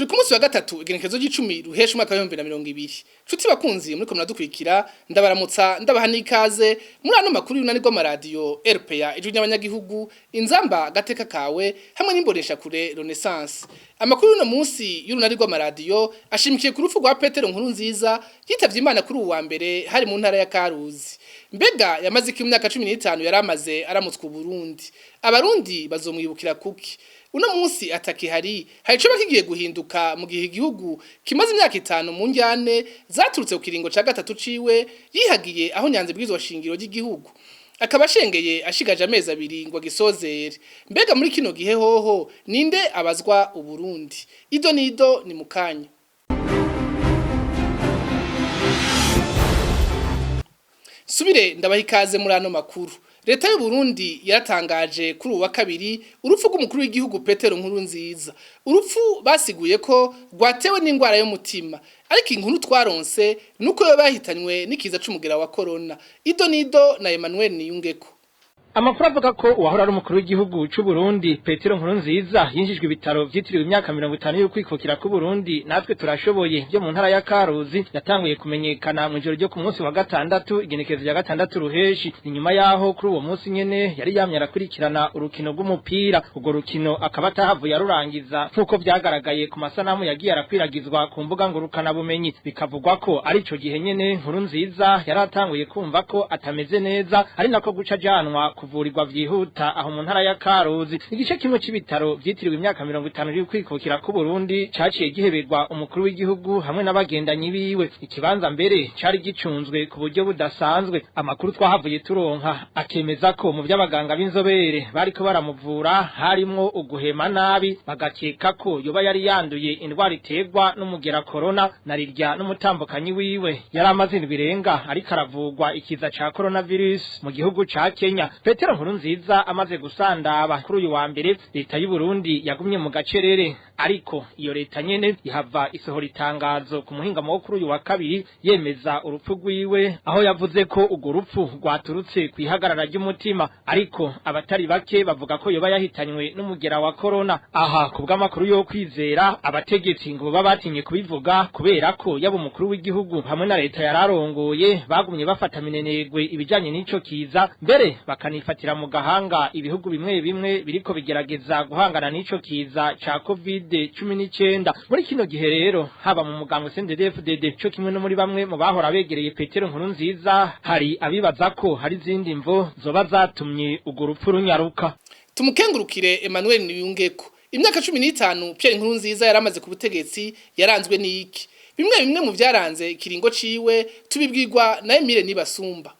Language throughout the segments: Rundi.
Turi ku munsi wa gatatu, igenekerezo ry'icumi Ruhesha umwaka wa 2020. Nshuti bakunzi muriko muradukurikira, ndabaramutsa, ndabaha n'ikaze muri ano makuru y'urunani rw'amaradiyo RPA, Ijwi ry'Abanyagihugu, Inzamba Gateka Kawe hamwe n'Imboneshakure Renaissance. Amakuru y'uno munsi y'urunani rw'amaradiyo ashimikiye ku rupfu rwa Petero Nkurunziza yitavye Imana kuri uwu wa mbere, hari mu ntara ya Karuzi. Mbega yamaze iki imyaka 15 yari amaze aramutswa Burundi? Abarundi bazomwibukira kuki? Uno munsi atakihari, hari icoba kigiye guhinduka mu gihe igihugu kimaze imyaka 5 mu njyane zaturutse ku kiringo ca gatatu ciwe yihagiye, aho nyanze bwizwa shingiro ry'igihugu, akaba ashengeye ashigaje amezi 2 ngo agisozere? Mbega muri kino gihe hoho ninde abazwa Uburundi? Ido nido ni mukanya. Subire ndabaha ikaze muri ano makuru. Leta y'u Burundi yaratangaje kuri uwa kabiri urupfu rw'umukuru w'igihugu Petero Nkurunziza. Urupfu basiguye ko rwatewe n'indwara y'umutima, ariko inkuru twaronse nuko yo bahitanywe n'ikiza c'umugera wa corona. Ido nido na Emmanuel Niyungeko. Amakuru avuga ko uwahora ari umukuru w'igihugu c'u Burundi Petero Nkurunziza yinjijwe ibitaro vyitiriwe imyaka 50 y'ukwikukira ku Burundi, natwe turashoboye, byo mu ntara ya Karuzi yatanguye kumenyekana mu ijoro ryo ku munsi wa gatandatu, igenekerezo rya 6 Ruheshi. Inyuma yaho kuri uwo munsi nyene yari yamye arakurikirana urukino rw'umupira, urwo rukino akaba atahavuye arurangiza nk'uko vyagaragaye ku masanamu yagiye arakwiragizwa ku mbuga ngurukana bumenyi. Bikavugwa ko ari ico gihe nyene Nkurunziza yari atanguye kumva ko atameze neza, ari nako guca ajanwa kuvurirwa vyihuta aho mu ntara ya Karuzi. Igice kimwe c'ibitaro vyitiriwe imyaka 50 y'ukwikukira ku Burundi caciye giheberwa umukuru w'igihugu hamwe n'abagendanyi biwe. Ikibanza mbere cari gicunzwe ku buryo budasanzwe. Amakuru twahavuye turonka akemeza ko mu vy'abaganga b'inzobere bariko baramuvura harimwo uguhema nabi, bagakeka ko yoba yari yanduye indwara iterwa n'umugera corona, narirya n'umutambukanyi wiwe yari amaze indwi irenga ariko aravugwa ikiza ca coronavirus mu gihugu ca Kenya. Petero Nkurunziza amaze gusandaba kuri uyu wa mbere, leta y'u Burundi yagumye mu gacerere, ariko iyo leta nyene ihava isohora itangazo ku muhingamo wo kuri uyu wa kabiri yemeza urupfu rwiwe, aho yavuze ko urwo rupfu rwaturutse ku ihagarara ry'umutima, ariko abatari bake bavuga ko yoba yahitanywe n'umugera wa corona. Aha ku bw'amakuru yo kwizera, abategetsi ngo baba batinye kubivuga kubera ko yaba umukuru w'igihugu hamwe na leta yararongoye bagumye bafata minenegwe ibijanye n'ico kiza, mbere bakanifatira mu gahanga ibihugu bimwe bimwe biriko bigerageza guhangana n'ico kiza ca COVID-19. Muri kino gihe rero, haba mu mugambwe CNDD-FDD co kimwe no muri bamwe mu bahora begereye Petero Nkurunziza, hari abibaza ko hari izindi mvo zoba zatumye urwo rupfu runyaruka. Tumukengurukire Emmanuel Niyungeko. Imyaka 15 Pierre Nkurunziza yaramaze ku butegetsi yaranzwe n'iki? Bimwe bimwe mu vyaranze ikiringo ciwe tubibwirwa na Emile Nibasumba.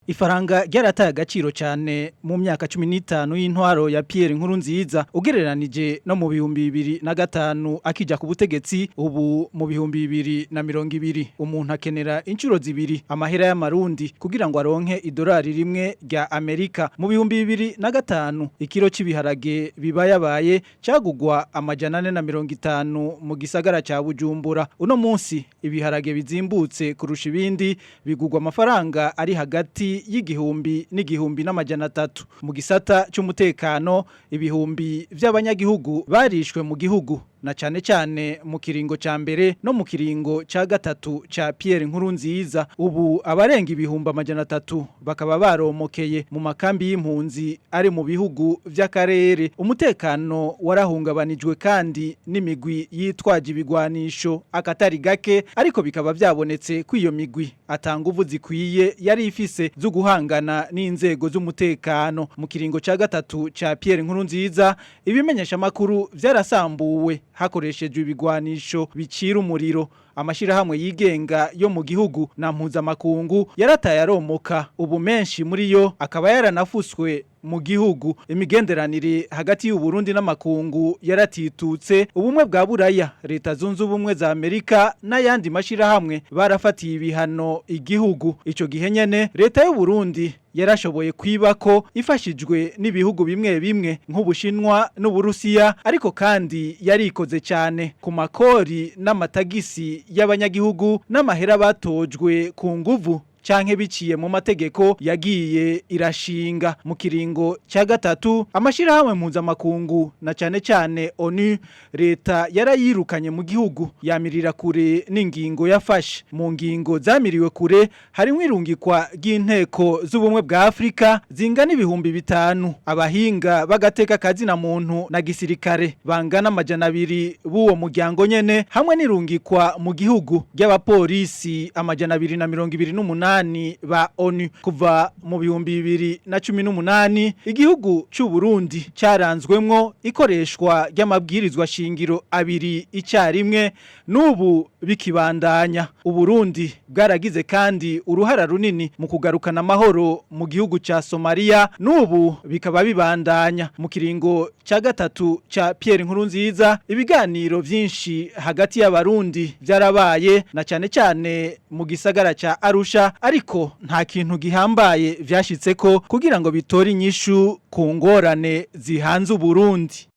Ifaranga ryarataye agaciro cyane mu myaka 15 y'intwaro ya Pierre Nkurunziza, ugereranije no mu 2005 akija ku butegetsi. Ubu mu 2020 umuntu akenera inshuro zibiri amahera y'amarundi kugira ngo aronke idolari rimwe rya Amerika. Mu 2005 ikiro c'ibiharage bibayabaye cagugwa 450 mu gisagara ca Bujumbura. Uno munsi ibiharage bizimbutse kurusha ibindi bigugwa amafaranga ari hagati y'igihumbi n'1300. Mu gisata cy'umutekano, ibihumbi by'abanyagihugu barishwe mu gihugu, na cyane cyane mu kiringo ca mbere no mu kiringo ca gatatu ca Pierre Nkurunziza. Ubu abarenga 300,000 bakaba baromokeye mu makambi y'impunzi ari mu bihugu vy'akarere. Umutekano warahungabanijwe kandi n'imigwi yitwaje ibigwanisho akatari gake, ariko bikaba byabonetse ko iyo migwi atanga ubu zikwiye yari ifise zo guhangana n'inzego z'umutekano. Mu kiringo ca gatatu ca Pierre Nkurunziza, ibimenyesha makuru vyarasambuwe hakoreshejwe ibigwanisho bicira umuriro. Amashirahamwe yigenga yo mu gihugu na mpuzamakungu yarataye aromoka, ubu menshi muri yo akaba yaranafuswe mu gihugu. Imigenderanire hagati y'u Burundi n'amakungu yaratitutse. Ubumwe bwa Buraya, Leta Zunze Ubumwe za Amerika n'ayandi mashirahamwe barafatiye ibihano igihugu. Ico gihe nyene leta y'u Burundi yarashoboye kwiba ko ifashijwe n'ibihugu bimwe bimwe nk'Ubushinwa n'Uburusiya, ariko kandi yarikoze cyane ku makori n'amatagisi y'abanyagihugu n'amahera batojwe ku nguvu. canke biciye mu mategeko yagiye irashinga. Mu kiringo cya gatatu, amashirahamwe mpuzamakungu na cane cane ONU, leta yarayirukanye mu gihugu, yamirira kure n'ingingo yafashe. Mu ngingo zamiriwe kure harimwo irungikwa ry'inteko z'ubumwe bwa Afrika zingana 5000, abahinga bagateka kazina muntu na gisirikare bangana 200 b'uwo muryango nyene, hamwe n'irungikwa mu gihugu ry'abapolisi 228 ba ONU. Kuva mu 2018, igihugu c'u Burundi cyaranzwemwo ikoreshwa ry'amabwirizwa shingiro abiri icyarimwe, n'ubu bikibandanya. Uburundi bwaragize kandi uruhara runini mu kugarukana amahoro mu gihugu ca Somalia, n'ubu bikaba bibandanya. Mu kiringo ca gatatu ca Pierre Nkurunziza, ibiganiro vyinshi hagati y'abarundi byarabaye, na cyane cyane mu gisagara ca Arusha, ariko nta kintu gihambaye vyashitseko kugira ngo bitore inyishu ku ngorane zihanze Uburundi.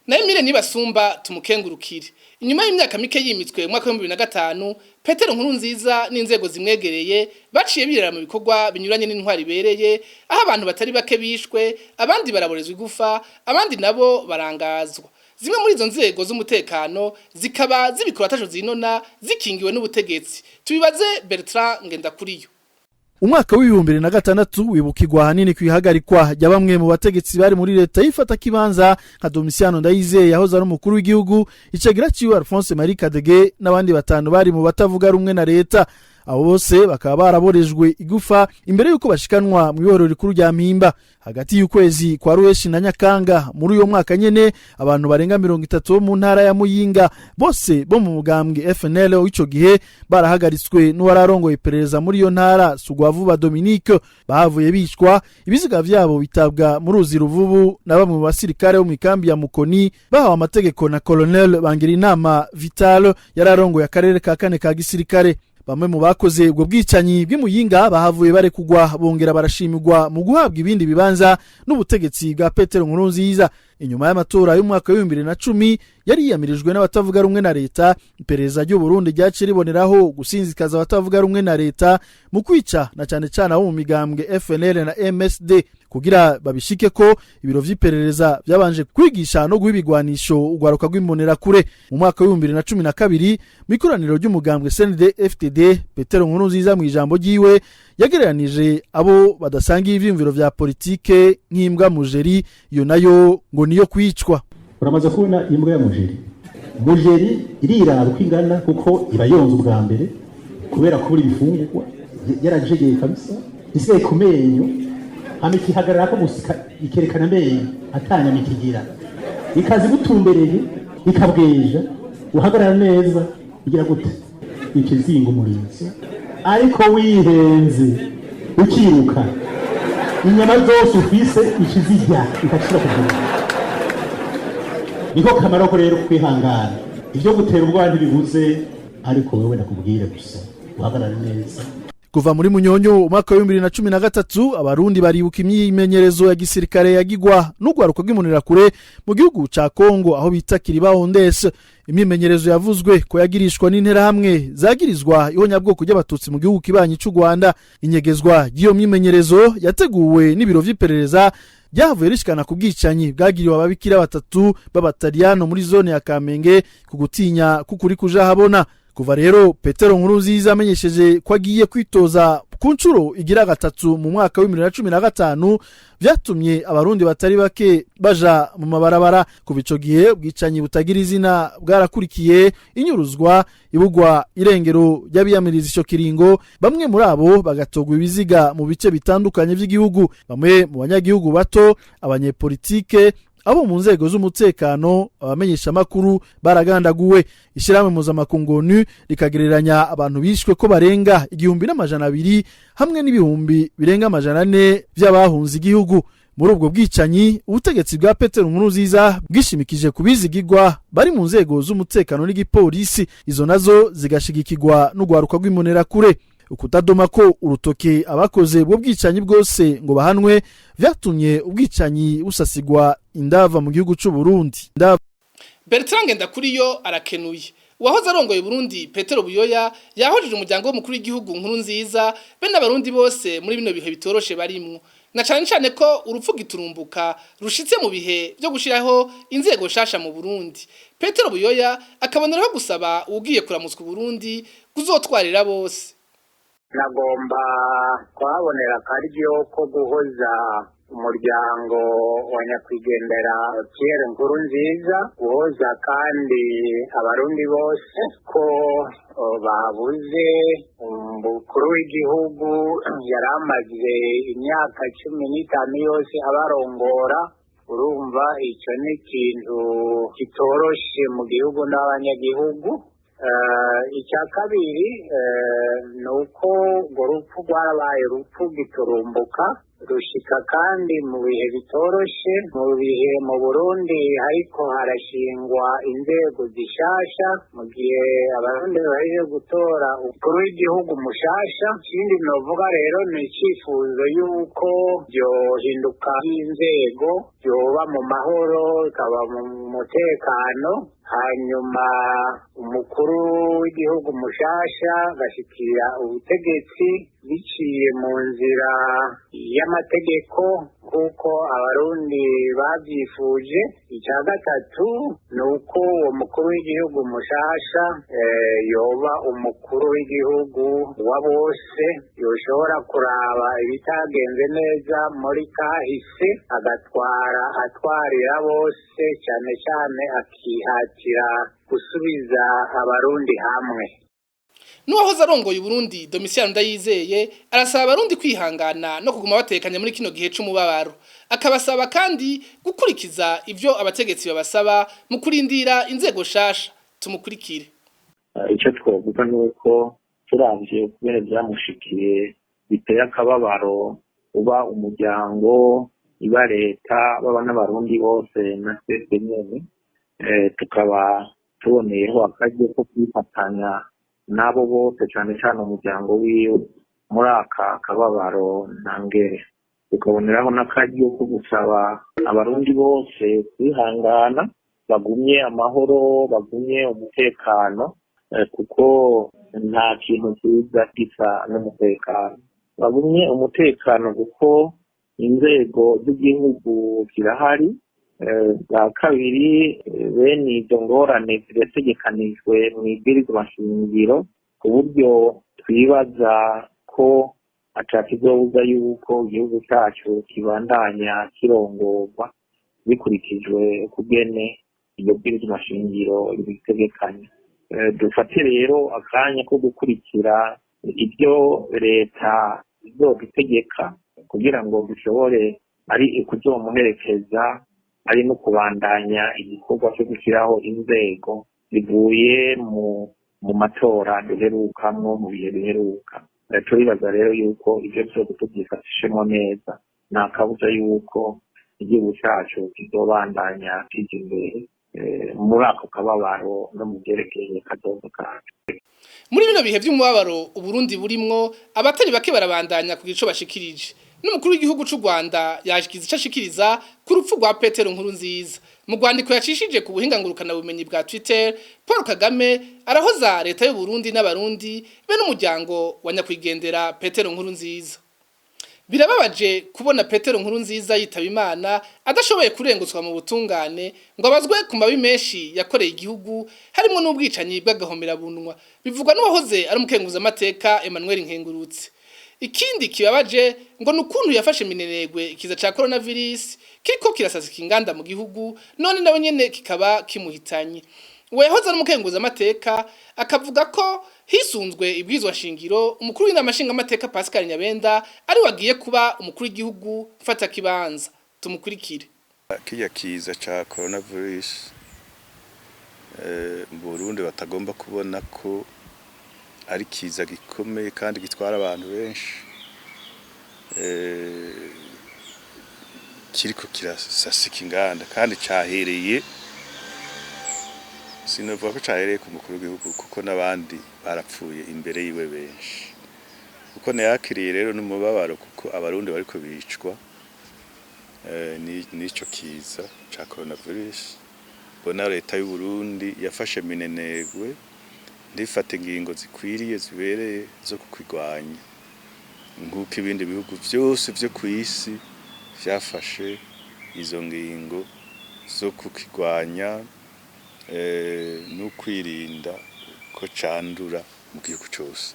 Na Emile Nibasumba tumukengurukire. Inyuma y'imyaka mike yimitswe mu mwaka wa 2005, Petero Nkurunziza n'inzego zimwegereye baciye birara mu bikorwa binyuranye n'intwari ibereye, aho abantu batari bake bishwe, abandi baraborezwa igufa, abandi nabo barangazwa. Zimwe muri izo nzego z'umutekano zikaba zibikora ataco zinona, zikingiwe n'ubutegetsi. Tubibaze Bertrand Ngendakuriyo. Umwaka w'2006 wibukirwa ahanini ku ihagarikwa rya bamwe mu bategetsi bari muri leta y'ifata kibanza, nka Domitiano Ndayizeye yahoze ari umukuru w'igihugu, icegera ciwe Alphonse Marie Kadege n'abandi batanu bari mu batavuga rumwe na leta. Abo bose bakaba baraborejwe igufa imbere y'uko bashikanwa mu ibohero rikuru rya Mpimba. Hagati y'ukwezi kwa Ruheshi na Nyakanga muri uyo mwaka nyene, abantu barenga 30 bo mu ntara ya Muyinga, bose bo mu mugambwe FNL w'ico gihe, barahagaritswe n'uwararongoye iperereza muri iyo ntara, Sugwavuba Dominique. Bahavuye bicwa, ibiziga vyabo bitabwa mu ruzi Ruvubu na bamwe mu basirikare bo mu ikambi ya Mukoni, bahawe amategeko na Colonel Bangirinama Vital yararongoye akarere ka kane ka gisirikare. Bamwe mu bakoze ubwo bwicanyi bw'imuyinga bahavuye barekugwa, bongera barashimirwa mu guhabwa ibindi bibanza n'ubutegetsi bwa Petero Nkurunziza. Inyuma y'amatora y'umwaka w'2010 yari yiyamirijwe n'abatavuga rumwe na leta, iperereza ry'u Burundi ryaciye riboneraho gusinzikaza abatavuga rumwe na leta mu kwica na cane cane abo mu migambwe FNL na MSD. Kugira babishike ko, ibiro vy'iperereza byabanje kwigisha no guha ibigwanisho urwaruka rw'imbonerakure. Mu mwaka w'2012, mu ikoraniro ry'umugambwe CNDD FDD, Petero Nkurunziza mu ijambo ryiwe yagereranije abo badasangiye ivyiyumviro vya politike nk'imbwa mujeri, iyo nayo ngo niyo kwicwa. Uramaze kubona imbwa ya mujeri? Mujeri iriraba uko ingana, kuko iba yonze ubwa mbere kubera kubura ibifungurwa, yarajegeye kabisa, isigaye ku menyo, hama ikihagarara ko gusa, ikerekana amenyo atanyama ikigira, ikaza igutumbereye, ikabweja. Uhagarara neza, igira gute? Ikizinga umurizo. Ariko wihenze ukiruka, inyama zose ufise ikizirya, ikacira kugira. Niko kamaro ko rero kwihangana. Ibyo gutera ubwoba ntibibuze, ariko wewe nakubwire gusa uhagarare neza. Kuva muri Munyonyo umwaka w'2013, abarundi baribuka imyimenyerezo ya gisirikare yagigwa n'urwaruka rw'imbonerakure mu gihugu ca Kongo, aho bita Kiriba Ondese. Imyimenyerezo yavuzwe ko yagirishwa n'interahamwe zagirizwa ihonyabwoko ry'abatutsi mu gihugu kibanyi c'u Rwanda. Inyegezwa ry'iyo myimenyerezo yateguwe n'ibiro vy'iperereza ryahavuye rishikana ku bwicanyi bwagiriwe ababikira batatu b'abataliyano muri zone ya Kamenge, ku gutinya kukuri kuja habona. Kuva rero Petero Nkurunziza amenyesheje ko agiye kwitoza ku nshuro igira gatatu mu mwaka w'2015, vyatumye abarundi batari bake baja mu mabarabara. Kuva ico gihe, ubwicanyi butagira izina bwarakurikiye, inyuruzwa, ibugwa irengero ry'abiyamiriza ico kiringo, bamwe muri abo bagatogwa ibiziga mu bice bitandukanye vy'igihugu. Bamwe mu banyagihugu bato, abanyepolitike, abo mu nzego z'umutekano, abamenyeshamakuru baragandaguwe. Ishyirahamwe mpuzamakungu ONU rikagereranya abantu bishwe ko barenga 1200, hamwe n'ibihumbi birenga 400 vy'abahunze igihugu. Muri ubwo bwicanyi, ubutegetsi bwa Petero Nkurunziza bwishimikije kubizigirwa bari mu nzego z'umutekano n'igipolisi, izo nazo zigashigikirwa n'urwaruka rw'imbonerakure. Ukutadoma ko urutoke abakoze ubwo bwicanyi bwose ngo bahanwe vyatumye ubwicanyi busasigwa indava mu gihugu c'u Burundi. Bertrand Ngendakuriyo arakenuye. Uwahoze arongoye Burundi Petero Buyoya yahojeje umuryango w'umukuru w'igihugu nkuru nziza be n'abarundi bose muri bino bihe bitoroshe barimwo, na cane cane ko urupfu giturumbuka rushitse mu bihe byo gushiraho inzego nshasha mu Burundi. Petero Buyoya akaboneraho gusaba ugiye kuramutswa Burundi kuzotwarira bose. Nagomba kuhabonera akaryo ko guhoza umuryango wa nyakwigendera Pierre Nkurunziza, guhoza kandi abarundi bose ko babuze umukuru w'igihugu yari amaze imyaka 15 yose abarongora. Urumva icyo ni ikintu kitoroshe mu gihugu n'abanyagihugu. Icya kabiri ni uko urwo rupfu rwarabaye urupfu giturumbuka, rushika kandi mu bihe bitoroshe, mu bihe mu Burundi ariko harashingwa inzego zishasha, mu gihe abarundi baje gutora umukuru w'igihugu mushasha. Ikindi novuga rero ni icyifuzo y'uko byohinduka inzego byoba mu mahoro, bikaba mu mutekano, hanyuma umukuru w'igihugu mushasha agashikira ubutegetsi biciye mu nzira y'amategeko nk'uko abarundi babyifuje. Icya gatatu ni uko uwo mukuru w'igihugu mushasha yoba umukuru w'igihugu wa bose, yoshobora kuraba ibitagenze neza muri kahise agatwara atwarira bose, cyane cyane akihatira gusubiza abarundi hamwe. Nuwahoze arongoye Burundi Domitien Ndayizeye arasaba abarundi kwihangana no kuguma batekanye muri kino gihe c'umubabaro, akabasaba kandi gukurikiza ivyo abategetsi babasaba mu kurindira inzego shasha. Tumukurikire. Icyo twovuga nuko turavye kubera byamushikiye biteye akababaro, uba umuryango, iba leta, baba n'abarundi bose na twebwe nyene, tukaba tuboneyeho akaryo ko kwifatanya nabo bose, cyane cyane umuryango wiwe muri aka kababaro ntangere. Tukaboneraho n'akaryo ko gusaba abarundi bose kwihangana, bagumye amahoro, bagumye umutekano, kuko nta kintu cyiza gisa n'umutekano. Bagumye umutekano kuko inzego z'igihugu zirahari. Bwa kabiri, bene izo ngorane zirategekanijwe mu ibwirizwa shingiro, ku buryo twibaza ko atakizobuza yuko igihugu cyacu kibandanya kirongorwa bikurikijwe ukugene iryo bwirizwa shingiro ribitegekanya. Dufate rero akanya ko gukurikira ibyo leta izodutegeka kugira ngo dushobore ari ukuzomuherekeza, ari no kubandanya igikorwa cyo gushyiraho inzego zivuye mu matora duherukamwo mu bihe biheruka. Turibaza rero yuko ibyo byose tubyifashishemo neza, nta kabuza yuko igihugu cyacu kizobandanya kija imbere muri ako kababaro no mu byerekeye kazoza kacu. Muri bino bihe by'umubabaro Uburundi burimwo, abatari bake barabandanya kugira ico bashikirije. N'umukuru w'igihugu c'u Rwanda yashikiza ico ashikiriza ku rupfu rwa Petero Nkurunziza. Mu rwandiko yacishije ku buhinga ngurukana bumenyi bwa Twitter, Paul Kagame arahoza leta y'u Burundi n'abarundi be n'umuryango wa nyakwigendera Petero Nkurunziza. Birababaje kubona Petero Nkurunziza yitaba Imana adashoboye kurengutswa mu butungane ngo abazwe ku mabi menshi yakoreye igihugu, harimo n'ubwicanyi bw'agahomerabunwa, bivugwa n'uwahoze ari umukenguza amateka Emmanuel Nkengurutse. Ikindi kibabaje ngo nukuntu yafashe minenegwe ikiza ca coronavirus kiriko kirasasika inganda mu gihugu, none nawe nyene kikaba kimuhitanye. Uwo yahoze ari umukenguza amateka akavuga ko hisunzwe ibwirizwa shingiro umukuru w'inama nshingamateka Pascal Nyabenda ari wagiye kuba umukuru w'igihugu mfata kibanza. Tumukurikire. Kirya kiza ca coronavirus mu Burundi batagomba kubona ko ari kiza gikomeye kandi gitwara abantu benshi, kiriko kirasasika inganda kandi cahereye, sinovuga ko cahereye ku mukuru w'igihugu kuko n'abandi barapfuye imbere yiwe benshi, kuko nayakiriye rero n'umubabaro kuko abarundi bariko bicwa n'ico kiza ca coronavirus. Bona leta y'u Burundi yafashe minenegwe Ntifate ingingo zikwiriye zibereye zo kukwirwanya nk'uko ibindi bihugu byose byo ku isi byafashe izo ngingo zo kukirwanya no kwirinda ko candura mu gihugu cyose.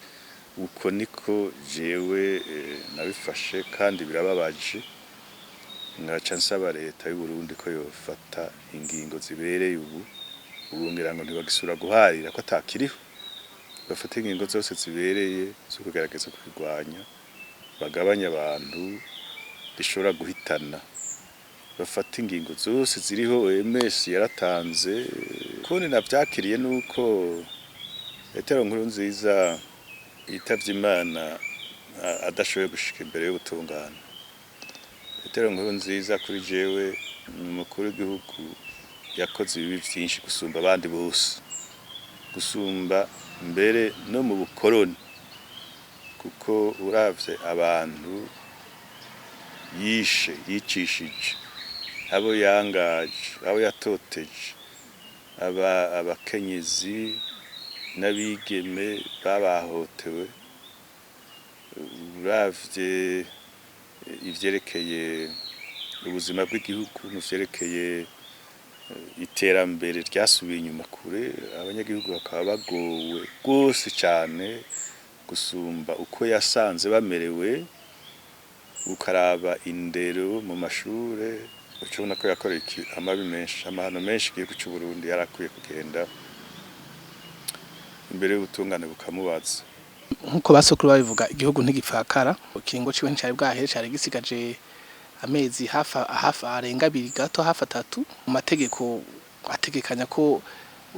Uko niko jewe nabifashe kandi birababaje, ngaca nsaba leta y'u Burundi ko yofata ingingo zibereye ubu ngira ngo ntibagisura guharira ko atakiriho, bafate ingingo zose zibereye zo kugerageza kubirwanya, bagabanya abantu bishobora guhitana, bafate ingingo zose ziriho. OMS yaratanze kundi navyakiriye nuko Petero Nkurunziza yitavye Imana adashoboye gushika imbere y'ubutungane. Petero Nkurunziza kuri jewe ni umukuru w'igihugu yakoze ibibi vyinshi gusumba abandi bose, gusumba mbere no mu bukoroni, kuko uravye abantu yishe, yicishije, abo yangaje, abo yatoteje, abakenyezi n'abigeme babahotewe, uravye ivyerekeye ubuzima bw'igihugu n'ivyerekeye iterambere ryasubiye inyuma kure, abanyagihugu bakaba bagowe rwose cyane gusumba uko yasanze bamerewe. Ukaraba indero mu mashure, ucubona ko yakoreye amabi menshi, amahano menshi igihugu c'u Burundi. Yarakwiye kugenda imbere y'ubutungane bukamubaza. Nkuko basokuru babivuga, igihugu ntigipfakara. Ikiringo ciwe ncari bwahere, cari gisigaje amezi hafi arenga 2 gato, hafi 3. Mu mategeko ategekanya ko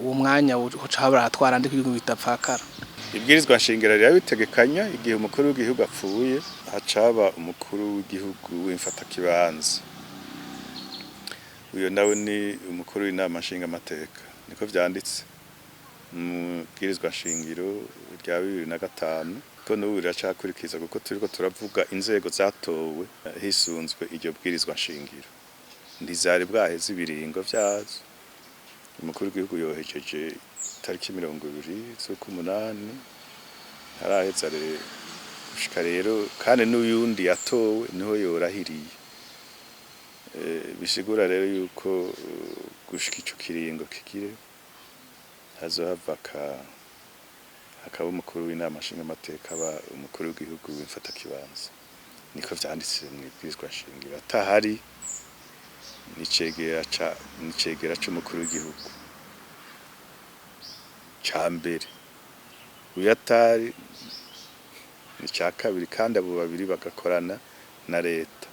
uwo mwanya uca baratwara ndi igihugu bidapfakara. Ibwirizwa nshingiro rirabitegekanya: igihe umukuru w'igihugu apfuye, hacaba umukuru w'igihugu w'imfatakibanza. Uyo nawe ni umukuru w'inama nshingamateka, niko vyanditse mu bwirizwa nshingiro rya 2005, ko n'ubu riracakurikiza, kuko turiko turavuga inzego zatowe hisunzwe iryo bwirizwa nshingiro, ntizari bwaheze ibiringo vyazo. Umukuru w'igihugu yohejeje tariki 20 z'ukumunani, ntaraheza gushika rero, kandi n'uyundi yatowe niho yorahiriye. Bisigura rero yuko gushika ico kiringo kigire hazohava hakaba umukuru w'inama nshingamateka, aba umukuru w'igihugu w'imfatakibanza, niko vyanditse mw'ibwirizwa nshingiro. Atahari n'icegera c'umukuru w'igihugu ca mbere, uyo atari ni ca kabiri, kandi abo babiri bagakorana na leta.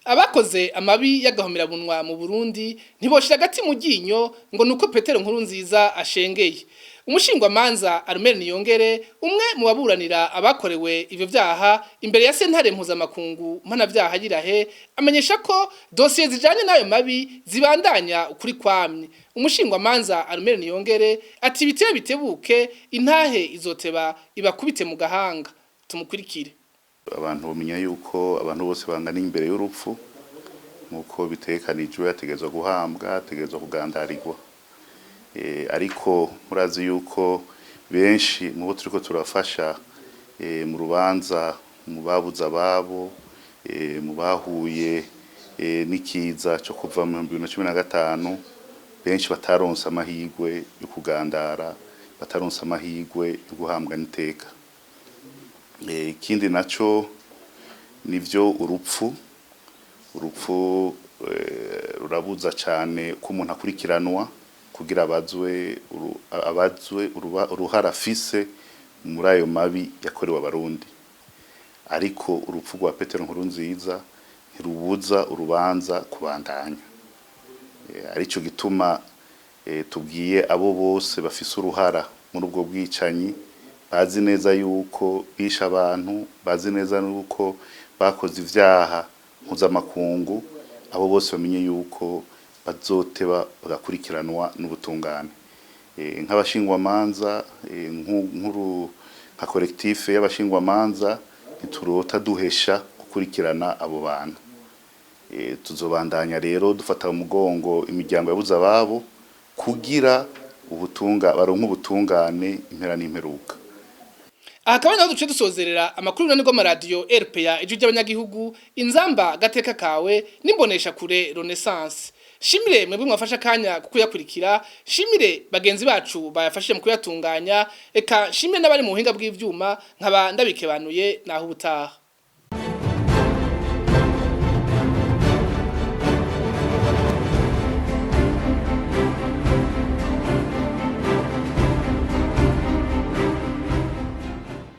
Abakoze amabi y'agahomerabunwa mu Burundi ntiboshira agati mu ryinyo ngo nuko Petero Nkurunziza ashengeye. Umushingwamanza Armel Niyongere, umwe mu baburanira abakorewe ivyo vyaha imbere ya sentare mpuzamakungu mpanavyaha yirahe, amenyesha ko dosiye zijanye n'ayo mabi zibandanya ukuri kwamye. Umushingwamanza Armel Niyongere ati bitebe bitebuke intahe izoteba ibakubite mu gahanga. Tumukurikire. Abantu bamenya yuko abantu bose bangana imbere y'urupfu, nk'uko bitekanijwe, ategerezwa guhambwa, ategerezwa kugandarirwa. Ariko murazi yuko benshi mu bo turiko turafasha mu rubanza, mu babuze ababo, mu bahuye n'ikiza cyo kuva mu 2015, benshi bataronse amahirwe yo kugandara, bataronse amahirwe yo guhambwa n'iteka. Ikindi naco nivyo, urupfu rurabuza cyane ko umuntu akurikiranwa kugira abazwe uruhara afise muri ayo mabi yakorewe abarundi. Ariko urupfu rwa Petero Nkurunziza ntirubuza urubanza kubandanya. Arico gituma tubwiye abo bose bafise uruhara muri ubwo bwicanyi, bazi neza yuko bishe abantu, bazi neza yuko bakoze ivyaha mpuzamakungu, abo bose bamenye yuko bazoteba bagakurikiranwa n'ubutungane. Nk'abashingwamanza, nkuru nka collectif y'abashingwamanza, ntiturota duhesha gukurikirana abo bantu. Tuzobandanya rero dufata mu mugongo imiryango yabuze ababo kugira ubutunga baronke ubutungane impera n'imperuka. Aha akaba naho duce dusozerera amakuru y'urunani rw'amaradiyo RPA, Ijwi ry'Abanyagihugu, Inzamba Gateka Kawe n'Imbonesha Kure Renaissance. Shimire mwebwe mwafashe akanya kukuyakurikira, shimire bagenzi bacu bayafashije mu kuyatunganya, eka shimire n'abari mu buhinga bw'ivyuma, nkaba ndabikebanuye naho ubutaha.